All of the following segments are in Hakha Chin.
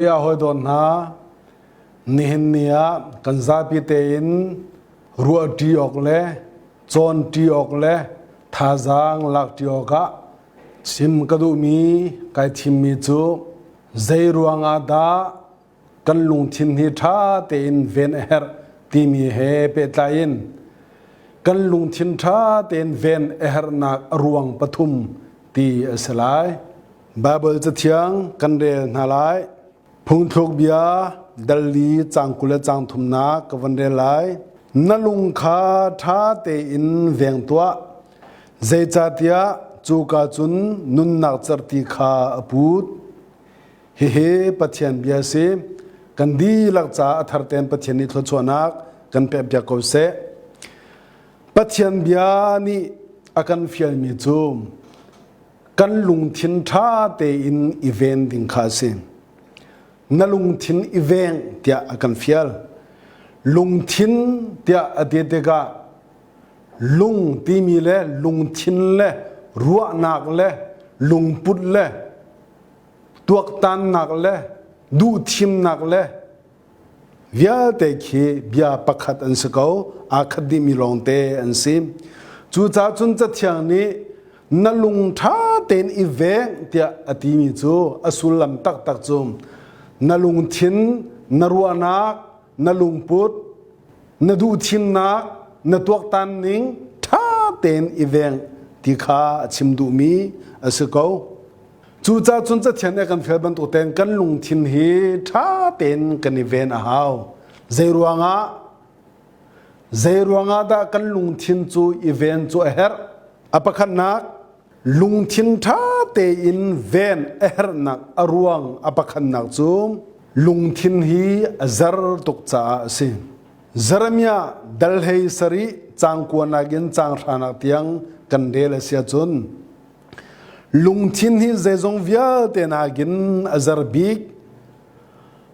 Ya hawi dawt hna, nihin ni ah kan zapi tein ruahṭi awk le cawnṭi awk le thazaang lakṭi awkah chim ka duhmi kai thimmi cu zei ruangah dah kan lungthin hi ṭha tein ven a herh timi he pehtlai in kan lungthin ṭha tein ven a herhnak a ruang pathum ti a si lai. Baibal Cathiang kan rel hna lai. Phungthluk bia dal li caang 20 le caang thumnak ka van rel lai. Na lung kha ṭha tein veng tuah, zeicahtiah cuka cun nunnak cerhti kha a put. Hihi Pathian bia a si. Kan dihlak caah a thar tein Pathian nih thluachuahnak kan pekpiak ko seh. Pathian bia nih a kan fialmi cu kan lungthin ṭha tein i ven ding kha a si. Na lungthin i veng tiah a kan fial. Lungthin tiah a ti tikah lung timi le lungthin le ruahnak le lungput le tuaktannak le duhthimnak le vialte khi bia pakhat an si ko aa khat dihmi lawngte an si cucaah cun cathiang nih na lung ṭha tein i veng tiah a timi cu a sullam taktak cu na lungthin na ruahnak na lungput na duhthimnak na tuaktan ning ṭha tein i veng ti kha a chim duhmi a si ko Cucaah cun Cathiang nih a kan fial bantuk tein kan lungthin hi ṭha tein kan i ven a hau. Zei ruangah? Zei ruangah dah kan lungthin cu i ven cu a herh? A pakhatnak, lungthin ṭha tein ven a herhnak a ruang a pakhatnak cu lungthin hi a zer tuk caah a si. Jeremiah dal hlei sarih caang kuanak in caang hranak tiang kan rel a si ahcun Lungthin hi zeizong vialte nakin a zer bik.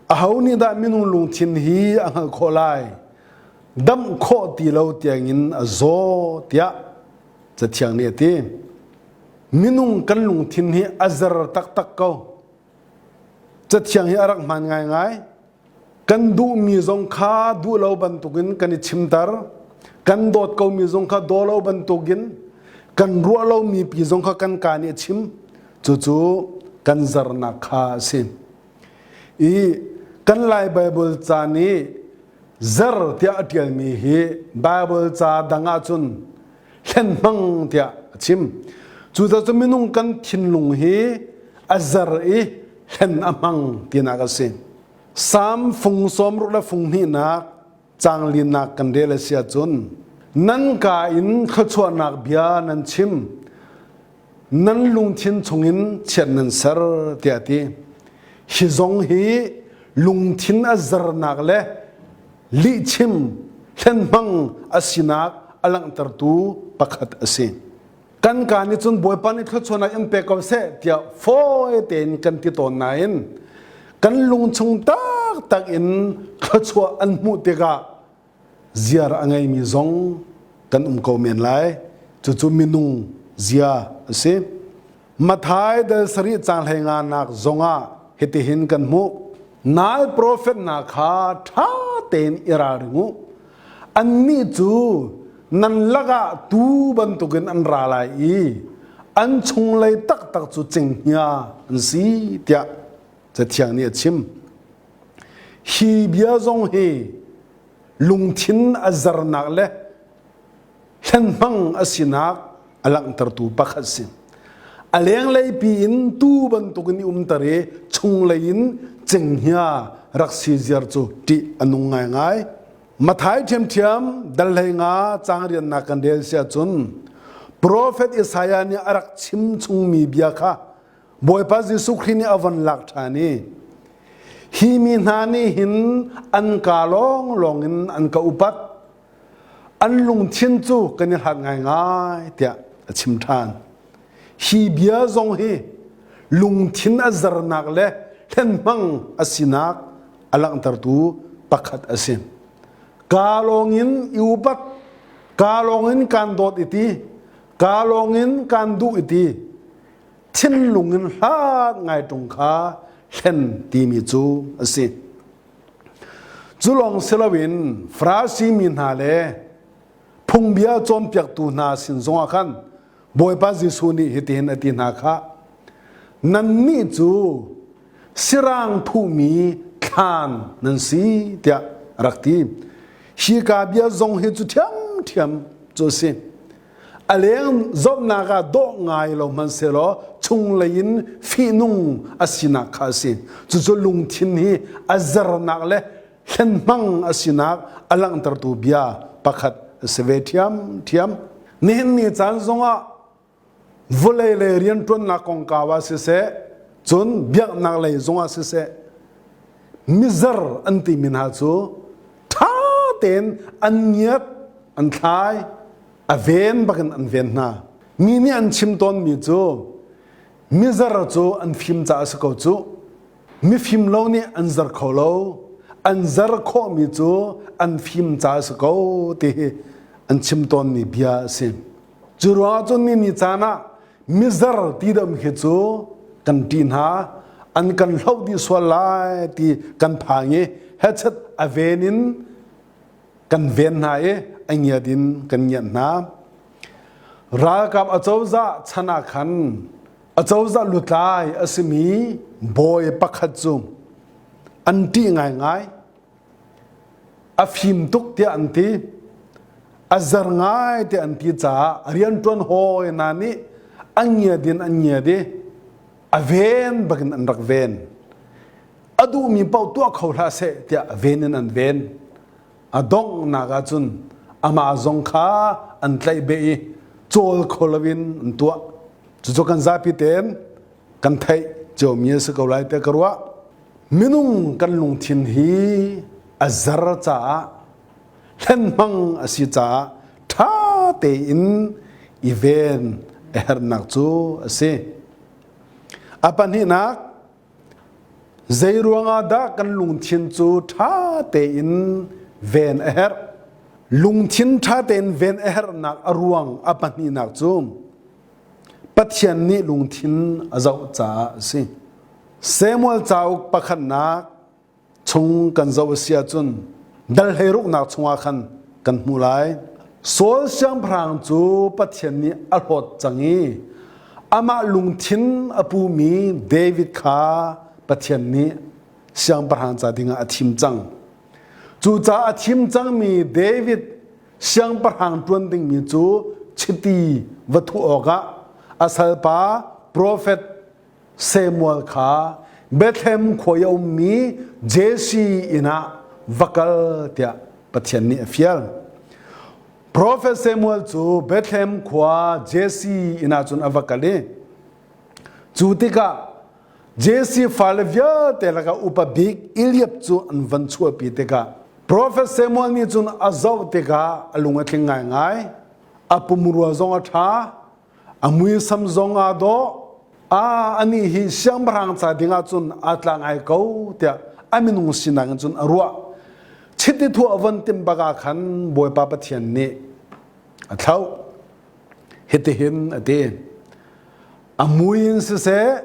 Aho nih dah minung lungthin hi a hngalh khawh lai? Damh khawh ti lo tiangin a zaw tiah Cathiang nih a ti. Minung kan lungthin hi a zer taktak ko. Cathiang hi a rak hmaan ngaingai. Kan duhmi zong kha duh lo bantukin kan i chimter. Kan dawt komi zong kha daw lo bantukin kan ruah lomi pi zong kha kan kaa nih a chim. Cucu kan zarnak kha a si. I kan Lai Baibal ca nih zer tiah a ṭialmi hi Baibal ca dang ahcun hlen hmang tiah a chim. Cucaah cu minung kan thinlung hi a zer i hlen a hmang tinak a si. Salm fung sawmruk le fung hnihnak caang linak kan rel a si ahcun nan ka in thluachuahnak bia nan chim nan lungthin chungin chiat nan ser tiah a ti. Hi zong hi lungthin a zernak le lihchim hlenhmang a sinak a langhtertu pakhat a si. Kan kaa nih cun Bawipa nih thluachuahnak in pe ko seh tiah fawi tein kan ti tawn nain kan lungchung taktak in thluachuah an hmuh tikah ziar a ngeimi zong kan um ko men lai. Cucu minung zia a si. Matthai dal sarih caang hlei nak zongah hitihin kan hmuh. Nal profet hna kha ṭha tein i ralring u. Annih cu nan lakah tuu bantukin an ra lai i an chunglei taktak cu cenghngia an si tiah Cathiang nih a chim. Hi bia zong hi lungthin a zarnak le hlenhmang a sinak a langhtertu pakhat si. A lenglei pi in tuu bantukin i umter i chunglei in cenghngia rak si ziar cu ṭih a nung ngaingai. Mathai ṭhiamṭhiam dal hlei nga caang riannak kan rel si ahcun Profet Isaiah nih a rak chim chungmi bia kha Bawipa Jesuh Khrih nih a von lak ṭhan i hi mi hna nih hin an ka lawnglawng in an ka upat an lungthin cu kan i hlat ngaingai tiah a chim ṭhan. Hi bia zong hi lungthin a zernak le hlenhmang a sinak a langhtertu pakhat a si. Ka lawngin i upat, ka lawngin kaan dawt i ti, ka lawngin kaan duh i ti, thinlung in hlat ngai ṭung kha hlen timi cu a si. Cu lawng si loin Farasi mi hna le phungbia cawnpiaktu hna sin zongah khan Bawipa Jesuh nih hitihin a ti hna khah, Nannih cu sirang thuhmi thlan nan si tiah a rak ti. Hi ka bia zong hi cu ṭhiamṭhiam cu a si. A leng zohnak ah dawh ngai lo hmanhsehlaw chunglei in fihnung a sinak kha a si. Cucu lungthin hi a zernak le hlenhmang a sinak a langhtertu bia pakhat a si ve ṭhiamṭhiam. Nihin ni caan zongah vawlei lei rianṭuannak kongkau ah siseh, cun biaknak lei zongah siseh, mizer an timi hna cu ṭha tein an ngiat, an thlai, a ven bakin an ven hna. Mi nih an chim tawnmi cu mizer cu an fim caah a si ko cuh. Mifim lo nih an zer kho lo. An zer khawhmi cu an fim ca a si ko ti hi an chim tawnmi bia a si. Cu ruangah cun ni ni caan ah mizer ti deuh khi cu kan ṭih hna, an kan hloh dih sual lai ti kan phang i hechet a ven in kan ven hna i a ngiat in kan ngiat hna. Ralkap acozah chan ah khan Acozah lutlai a simi bawi pakhat cu an ṭih ngaingai. A fim tuk tiah an ti. A zer ngai tiah an ti caah rianṭuan hawi hna nih an ngiat in an ngiat i a ven bakin an rak ven. A duhmi paoh tuah kho hlah seh tiah a ven in an ven. A donghnak ahcun amah zong kha an tlaih beh i cawl kho loin an tuah. Cucu kan zapi tein kan theih ciomi a si ko lai tiah ka ruah. Minung kan lungthin hi a zer caah hlenhmang a si caah ṭha tein i ven a herhnak cu a si. A pahnihnak, zei ruangah dah kan lungthin cu ṭha tein ven a herh? Lungthin ṭha tein ven a herhnak a ruang a pahnihnak cu Pathian nih lungthin a zoh caah a si. Samuel cauk pakhatnak chung kan zoh a si ahcun dal hleiruknak chungah khan kan hmuh lai. Saul siangpahrang cu Pathian nih a hlawt cang i amah lungthin a pumi David kha Pathian nih siangpahrang ca dingah a thim cang. Cucaah a thim cangmi David siangpahrang ṭuan dingmi cu chiti va thuh awkah a salpa profet Samuel kha Bethlehem khua i a ummi Jesse inn ah va kal tiah Pathian nih a fial. Profet Samuel cu Bethlehem khua Jesse inn ah cun a va kal i cu tikah Jesse fale vialte lakah upa bik Eliab cu an van chuahpi tikah Profet Samuel nih cun a zoh tikah a lung a tling ngaingai. A pumrua zong a ṭha, a muisam zong aa dawh. A anih hi siangpahrang ca dingah cun aa tla ngai ko tiah a minung sinak in cun a ruah. Chiti thuah a von timh bak ah khan Bawipa Pathian nih a thlauh. Hitihin a ti. A mui in siseh,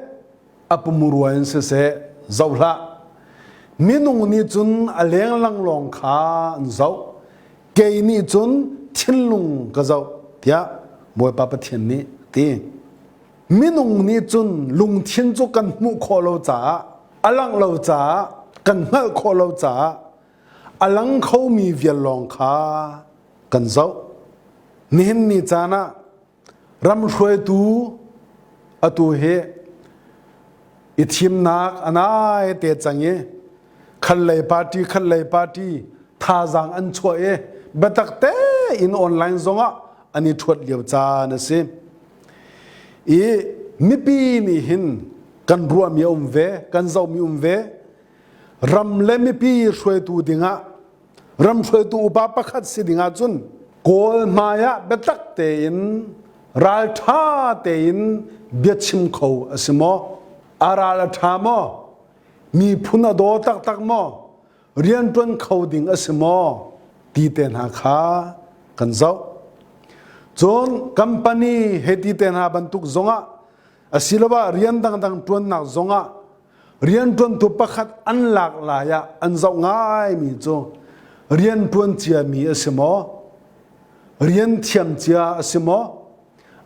a pumrua in siseh, zoh hlah. Minung nih cun a lenglang lawng kha an zoh. Kei nih cun thinlung ka zoh, tiah Bawipa Pathian nih a ti. Minung nih cun lungthin cu kan hmuh khawh lo caah, a langh lo caah, kan hngalh khawh lo caah, a lang khomi vial lawng kha kan zoh. Nihin ni caan ah Ram hruaitu atu hi i thimnak a nai te cang i khat lei party khat lei party thazaang an chuah i biatak tein online zongah an i ṭhuat lio caan a si. I mipi nih hin kan ruahmi a um ve, kan zohmi um ve. Ram le mipi hruaitu dingah ram hruaitu upa pakhat si ding ahcun Kawl hmai ah biatak tein ralṭha tein biachim kho a si maw? A ral a ṭha maw? Miphun a daw taktak maw? Rianṭuan kho ding a si maw? Ti te hna kha kan zoh. Cun company he ti te hna bantuk zongah asiloah rian dangdang ṭuannak zongah. Rianṭuantu pakhat an lak lai ah an zoh ngaimi cu rianṭuan ciami a si maw? Rian thiam cia a si maw?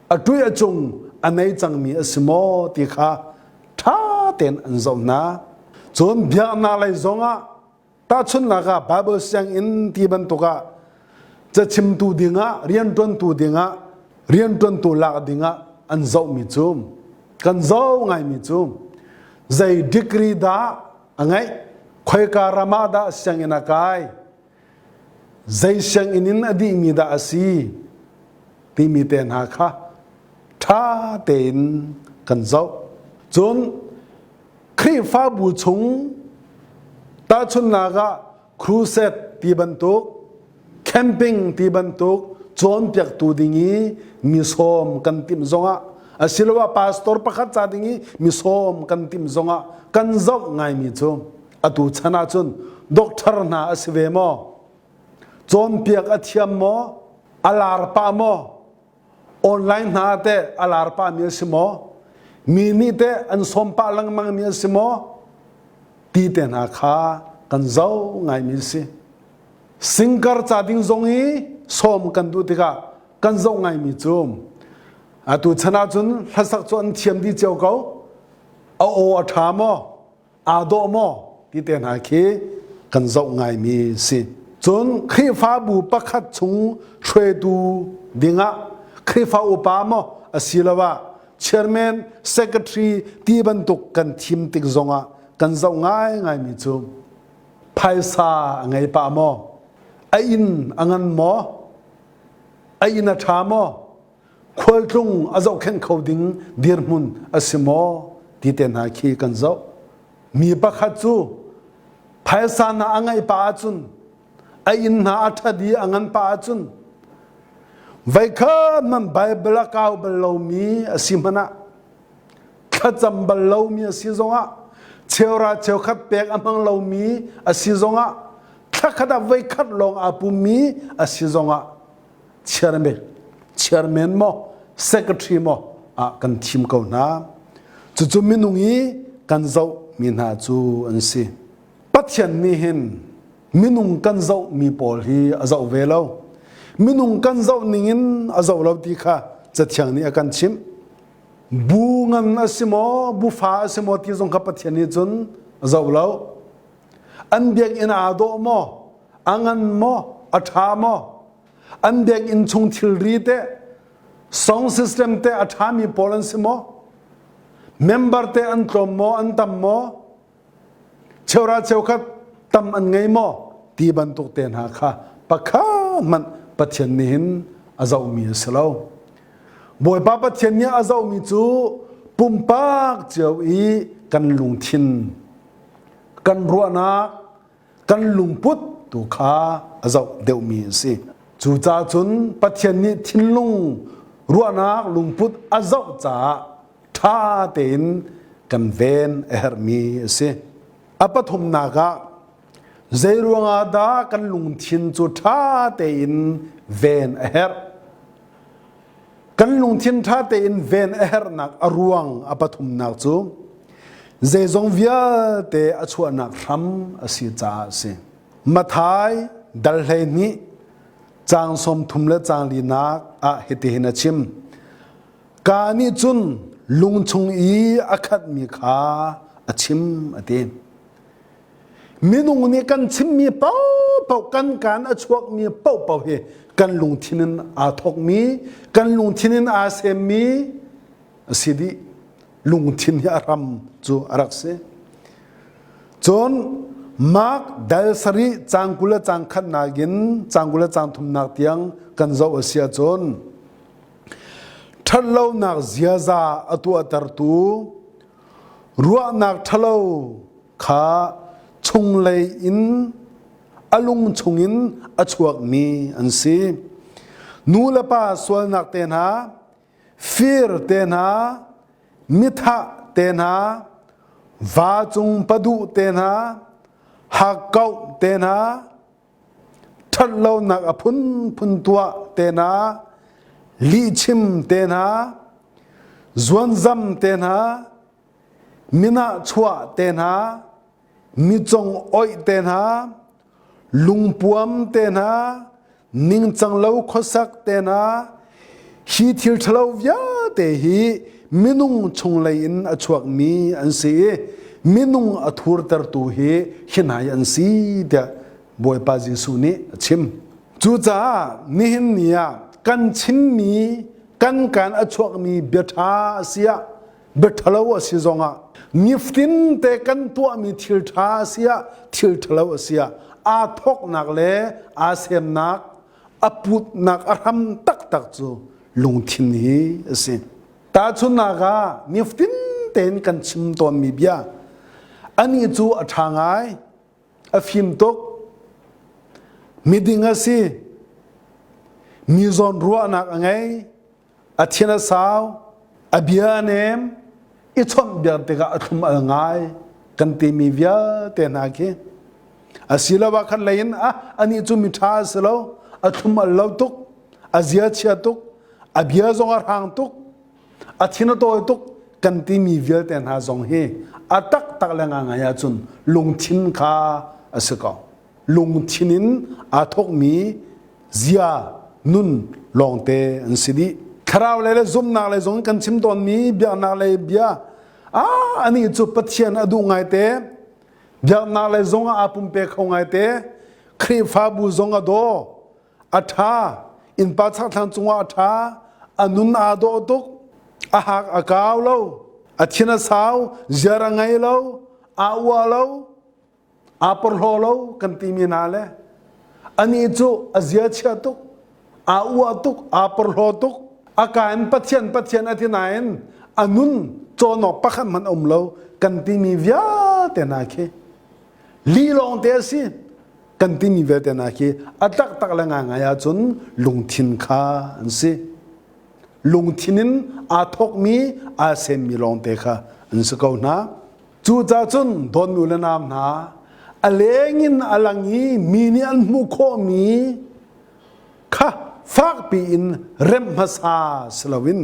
A ṭuih a cung a nei cangmi a si maw ti kha ṭha tein an zoh hna. Cun biaknak lei zongah Tahchunhnak ah Bible sianginn ti bantuk ah cachimtu dingah rianṭuantu dingah rianṭuantu lak dingah an zohmi cu kan zoh ngaimi cu zei degree dah a ngeih khoika ram ah dah sianginn a kai zei sianginn in a dihmi dah a si timi te hna kha ṭha tein kan zoh cun Khrihfabu chung tahchunhnak ah crusade ti bantuk, camping ti bantuk cawnpiaktu ding i mi sawm kan timh zongah asiloah pastor pakhat ca ding i mi sawm kan timh zongah kan zoh ngaimi cu atu chan ahcun doctor hna a si ve maw? Cawnpiak a thiam maw? A lar pah maw? Online hna ah teh a lar pahmi a si maw? Mi nih teh an sawm pah lengmangmi a si maw? Ti te hna kha kan zoh ngaimi a si. Singkar ca ding zong i sawm kan duh tikah kan zoh ngaimi cu atu chan ahcun hlasak cu an thiam dih cio ko. A aw a ṭha maw? Aa dawh maw ti te hna khi kan zoh ngaimi si. Cun Khrihfabu pakhat chung hruaitu dingah Khrihfa upa maw asiloah chairman, secretary ti bantuk kan thim tik zongah kan zoh ngaingaimi cu phaisa a ngei pah maw? A inn a ngan maw? A inn a ṭha maw? Khualtlung a zohkhenh kho ding dirhmun a si maw ti te hna khi kan zoh. Mi pakhat cu phaisa hna a ngeih pah ahcun a inn hna a ṭhat i a ngan pah ahcun voikhat hmanh Bible a kau bal lomi a si hmanh ah thlacam bal lomi a si zongah cheura cheukhat pek a hmang lomi a si zongah thlakhat ah voikhat lawng aa pummi a si zongah chairman chairman maw secretary maw ah kan thim ko hna. Cucu minung i kan zoh mi hna cu an si. Pathian nih hin minung kan zoh mi pawl hi a zoh ve lo. Minung kan zoh ning in a zoh lo ti kha Cathiang nih a kan chimh. Bu ngan a si maw, bu fa a si maw ti zong kha Pathian nih cun a zoh lo. An biakinn aa dawh maw, a ngan maw, a ṭha maw, an biakinn chung thilri teh song system teh a ṭhami pawl an si maw member te an tlawm maw an tam maw cheura cheukhat tam an ngei maw ti bantuk te hna kha pakhat hmanh Pathian nih hin a zohmi a si lo Bawipa Pathian nih a zohmi cu pumpak cio i kan lungthin kan ruahnak kan lungput tu kha a zoh deuhmi a si. Cucaah cun Pathian nih thinlung ruahnak lungput a zoh caah ṭha tein kan ven a herhmi a si. A pathumnak ah zeiruangah dah kan lungthin cu ṭha tein ven a herh? Kan lungthin ṭha tein ven a herhnak a ruang a pathumnak cu zeizong vialte a chuahnak hram a si caah a si. Matthai dal 12 caang 30 le caang linak ah hitihin a chim. Ka nih cun lung chung i a khatmi kha a chim a ti. Minung nih kan chimmi paohpaoh kan kaan a chuakmi paohpaoh hi kan lungthin in aa thawkmi, kan lungthin in aa semmi a si dih. Lungthin hi a hram cu a rak si. Cun Mark dal sarih caang 20 le caang khatnak in caang 20 le caang thumnak tiang kan zoh a si ahcun ṭhatlonak ziaza a tuahtertu ruahnak ṭhalo kha chunglei in a lung chungin a chuakmi an si. Nu le pa sualnak te hna, fir te hna, mithah te hna, va cung paduh te hna, hakkauh te hna, ṭhatlonak a phunphun tuah te hna, lihchim te hna, zuanzam te hna, Minah chuah te hna, micong oih te hna, lungpuam te hna, ningcang lo khuasak te hna, hi thil ṭhalo vialte hi minung chunglei in a chuakmi an si i minung a thurtertu hi hi hna hi an si tiah Bawipa Jesuh nih a chim. Cucaah nihin ni ah kan chimmi kan kaan a chuakmi bia ṭha a si ah bia ṭhalo a si zongah nifatin te kan tuahmi thil ṭha a si ah thil ṭhalo a si ah aa thawknak le aa semnak a putnak a hram taktak cu lungthin hi a si. Tahchunhnak ah nifatin tein kan chim tawnmi bia anih cu a ṭha ngai a fim tuk miding a si mi zawn ruahnak a ngei a thin a sau a bia a nem i chawnh biak tikah a thlum al ngai kan timi vialte hna khi asiloah khat lei in ah anih cu mi ṭha a si lo a thlum al lo tuk a zia chia tuk a bia zong a hrang tuk a thin a tawi tuk kan timi vialte hna zong hi a taktak le ngangai ahcun lungthin kha a si ko lungthin in aa thawkmi zia nun lawngte an si dih thlarau lei le zumnak lei zong kan chim tawnmi biaknak lei bia ah anih cu Pathian a duh ngaite biaknak lei zong ah aa pumpe kho ngaite Khrihfabu zong a daw a ṭha innpa chakthlang cungah a ṭha a nun aa dawh tuk a hak a kau lo a thin a sau ziar a ngei lo aa ua lo aa porhlaw lo kan timi hna le anih cu a zia chia tuk aa ua tuk aa porhlaw tuk a ka in Pathian Pathian a ti nain a nun cawnawk pakhat hmanh a um lo kan timi vialte hna khi li lawngte a si kan timi vialte hna khi a taktak le ngaingai ahcun lungthin kha an si. Lungthin in aa thawkmi aa semmi lawngte kha an si ko hna. Cucaah cun dawtnu le nam hna a leng in a lang i mi nih an hmuh khawhmi kha fakpi in remh hmasa si loin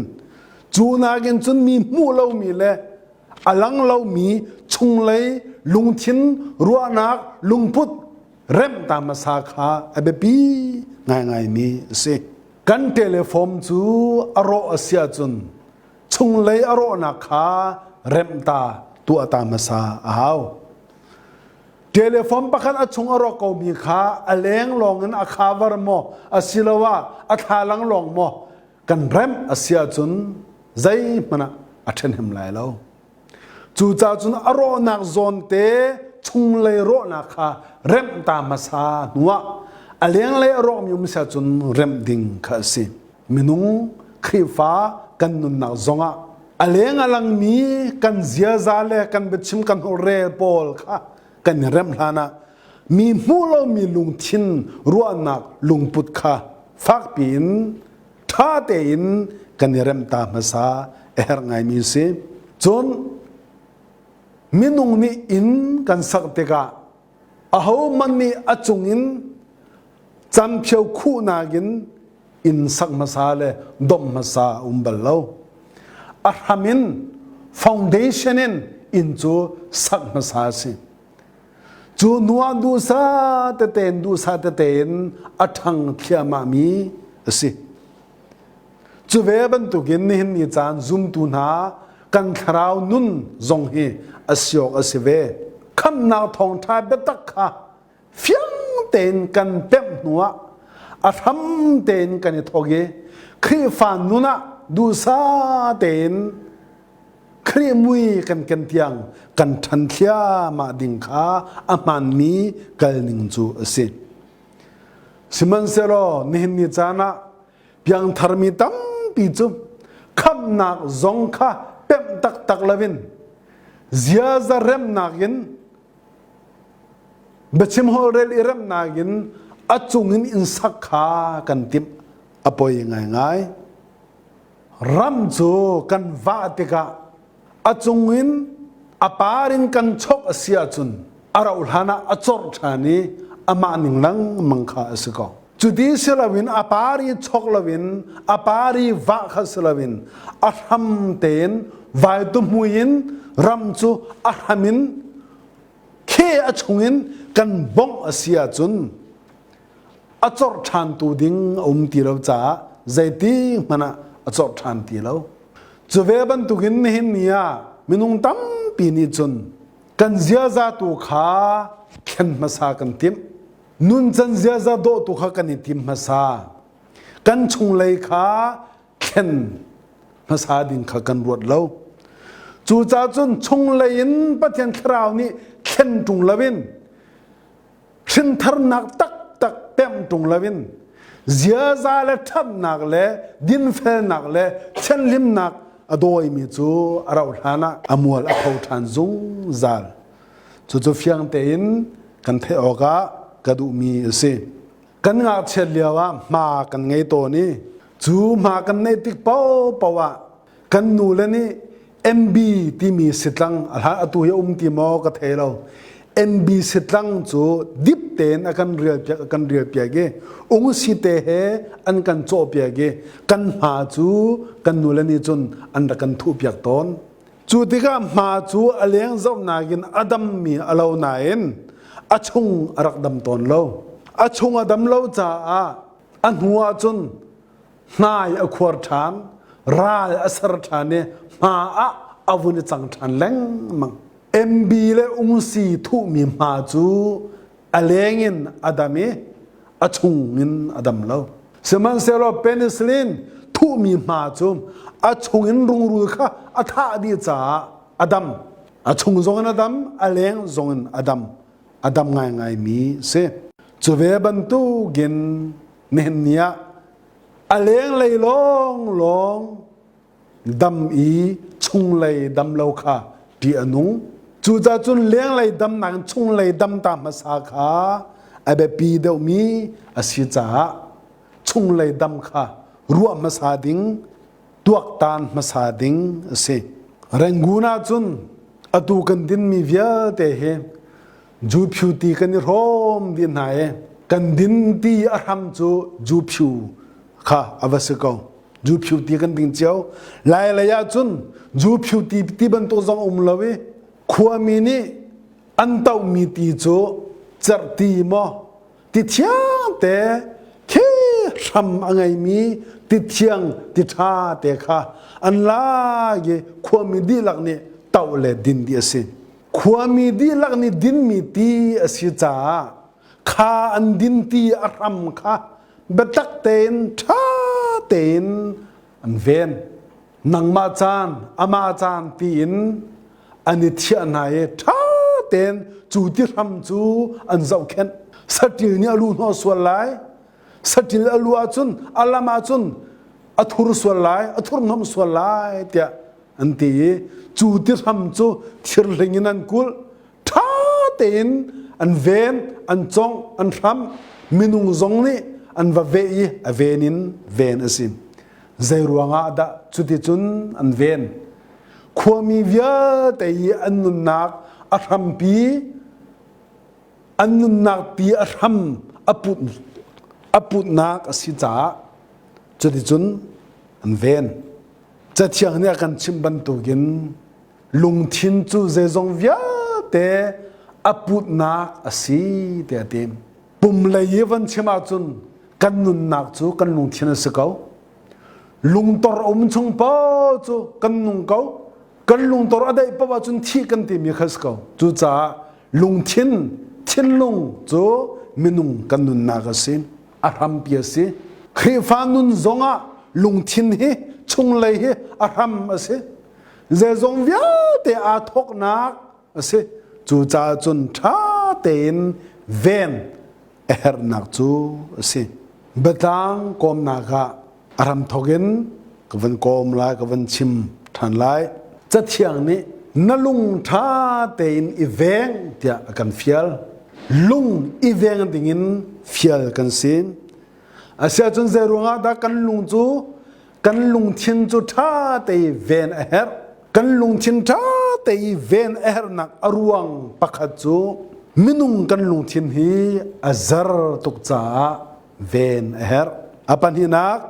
cu nakin cun mi hmuh lomi le a lang lomi chunglei lungthin ruahnak lungput remh ta hmasa kha a biapi ngaingaimi a si. Kan telephone cu a rawh a si ahcun chunglei a rawhnak kha remh ta tuah ta hmasa a hau. Telephone pakhat a chung a rawk komi kha a leng lawng in a cover maw asiloah a thlalang lawng maw kan remh a si ahcun zeihmanh ah a ṭhahnem lai lo. Cucaah cun a rawhnak zawn te chunglei rawhnak kha remh ta hmasa hnuah a lenglei a rawkmi um si ahcun remh ding kha a si. Minung Khrihfa kan nunnak zongah a leng a langmi kan ziaza le kan biachim kan holhrel pawl kha kan i remh hlan ah mi hmuh lomi lungthin ruahnak lungput kha fakpi in ṭha tein kan i remh ta hmasa a herh ngaimi a si. Cun minung nih inn kan sak tikah ahohmanh nih a cungin camphio khuhnak in inn sak hmasa le domh hmasa a um bal lo. A hram in foundation in inn cu sak hmasa a si. Cu hnuah duhsah tete in duhsah tete in a ṭhang thliahmahmi a si. Cu ve bantukin nihin ni caan zumtu hna kan thlarau nun zong hi a si awk a si ve. Khamhnak thawngṭha biatak kha fiang tein kan pemh hnuah a hram tein kan i thawk i Khrihfa nun ah duhsah tein Khrih mui kan ken tiang kan ṭhan thliahmah ding kha a hmaanmi kalning cu a si. Sihmanhsehlaw nihin ni caan ah piangtharmi tampi cu khamhnak zong kha pemh taktak loin ziaza remnak in biachim holhrel i remnak in a cung in inn sak kha kan timh a poi ngaingai. Ram cu kan vah tikah a cung in a par in kan chok a si ahcun a rauh hlan ah a corh ṭhan i amah ning lengmang kha a si ko. Cuti si loin a par i chok loin a par i vah kha si loin a hram tein Vai tuhmui in ram cu a hram in khe a chungin kan bongh a si ahcun a corh ṭhan tu ding a um ti lo caah zeiti hmanh ah a corh ṭhan ti lo. Cu ve bantukin nihin ni ah minung tampi nih cun kan ziaza tu kha thlen hmasa kan timh. Nuncan ziaza dawh tu kha kan i tim hmasa. Kan chunglei kha thlen hmasa ding kha kan ruat lo. Cucaah cun chunglei in Pathian Thlarau nih thlen ṭung loin hrintharnak taktak pemh ṭung loin ziaza le ṭhatnak le dinfelnak le thianhlimnak a dawimi cu a rauh hlan ah a mual a pho ṭhan zungzal. Cucu fiang tein kan theih awkah ka duhmi a si. Kan ngakchiat lio ah hma kan ngei tawn i cu hma kan neih tik paohpaoh ah kan nule nih MB timi sitlang a hlan atu hi a um ti maw ka thei lo. MB sitlang cu dip tein a kan rial piak a kan rial piak i ungsi te he an kan cawh piak i kan hma cu kan nule nih cun an rak kan thuh piak tawn. Cu tikah hma cu a leng zohnak in a dammi a lo nain a chung a rak dam tawn lo. A chung a dam lo caah a hnu ah cun hnai a khuar ṭhan, ral a ser ṭhan i hma ah a vun i cang ṭhan lengmang. MB le ungsi thuhmi hma cu a leng in a dam i a chung in a dam lo. Sihmanhsehlaw penicillin thuhmi hma cu a chung in rungrul kha a thah dih caah a dam. A chung zong in a dam, a leng zong in a dam. A dam ngaingaimi si. Cu ve bantukin nihin ni ah a lenglei lawnglawng dam i chunglei dam lo kha ṭih a nung. Cucaah cun lenglei damnak in chunglei dam ta hmasa kha a biapi deuhmi a si caah chunglei dam kha ruah hmasa ding, tuaktan hmasa ding a si. Rangoon ah cun atu kan dinmi vialte hi Juphu ti kan i hrawm dih hna i kan din ti a hram cu Juphu kha a va si ko. Juphu ti kan ding cio. Lai lei ah cun Juphu ti ti bantuk zong um lo i khuami nih an tohmi ti cu cerhti maw ti thiang te khi hram a ngeimi ti thiang ti ṭha te kha an lai i khuami dihlak nih toh le din dih a si. Khuami dihlak nih dinmi ti a si caah kha an din ti a hram kha biatak tein ṭha tein an ven. Nangmah caan, amah caan tiin an i thiah hna i ṭha tein cu ti hram cu an zohkhenh. Saṭil nih a lu hnawh sual lai. Saṭil a lu ahcun a lam ahcun a thur sual lai, a thurhnawmh sual lai tiah an ti i cu ti hram cu thirhling in an kulh. Ṭha tein an ven, an congh, an hramh. Minung zong nih an va veh i a ven in ven a si. Zei ruangah dah cuticun an ven? Khuami vialte i an nunnak a hrampi, an nunnak pi a hram a put, a putnak a si caah cuticun an ven. Cathiang nih a kan chimh bantukin lungthin cu zeizong vialte a putnak a si tiah a ti. Pum lei i van chim ahcun kan nunnak cu kan lungthin a si ko. Lungtor a um chung paoh cu kan nung ko. Kan lungtor a daih paoh ahcun thih kan timi kha si ko. Cucaah lungthin, thinlung cu minung kan nunnak a si. A hrampi a si. Khrihfa nun zongah lungthin hi chunglei hi a hram a si. Zeizong vialte aa thawknak a si. Cucaah cun ṭha tein ven a herhnak cu a si. Biatlang kawmnak ah a hramthawk in ka van kawm lai, ka van chim ṭhan lai. Cathiang nih na lung ṭha tein i veng tiah a kan fial. Lung i veng dingin fial kan si. Asiahcun zei ruangah dah kan lung cu kan lungthin cu ṭha te i ven a herh. Kan lungthin ṭha te i ven a herhnak a ruang pakhat cu minung kan lungthin hi a zer tuk caah ven a herh. A pahnihnak,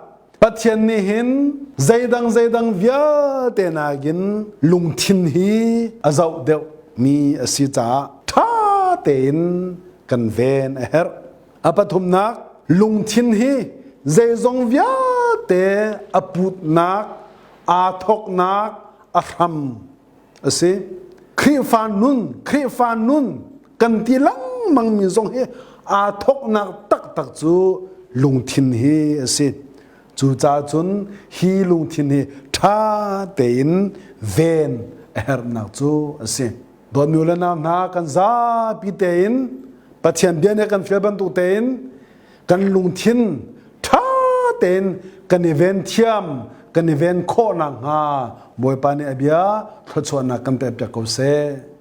Pathian nih hin Zeidang zeidang vialte nakin lungthin hi a zoh deuh mi a si caah ṭha tein kan ven a herh. A pathumnak, lungthin hi zeizong vialte a putnak, aa thawknak, a hram a si. Khrihfa nun, Khrihfa nun kan ti lengmang mi zong hi aa thawknak taktak cu lungthin hi a si. Cucaah cun hi lungthin hi ṭha tein ven a herhnak cu a si. Dawtmi le nau hna kan zapi tein Pathian bia nih kan fial bantuk tein kan lungthin ṭha tein kan i ven thiam kan i ven khawh nakhnga Bawipa nih a bia thluachuahnak kan pekpiak ko seh.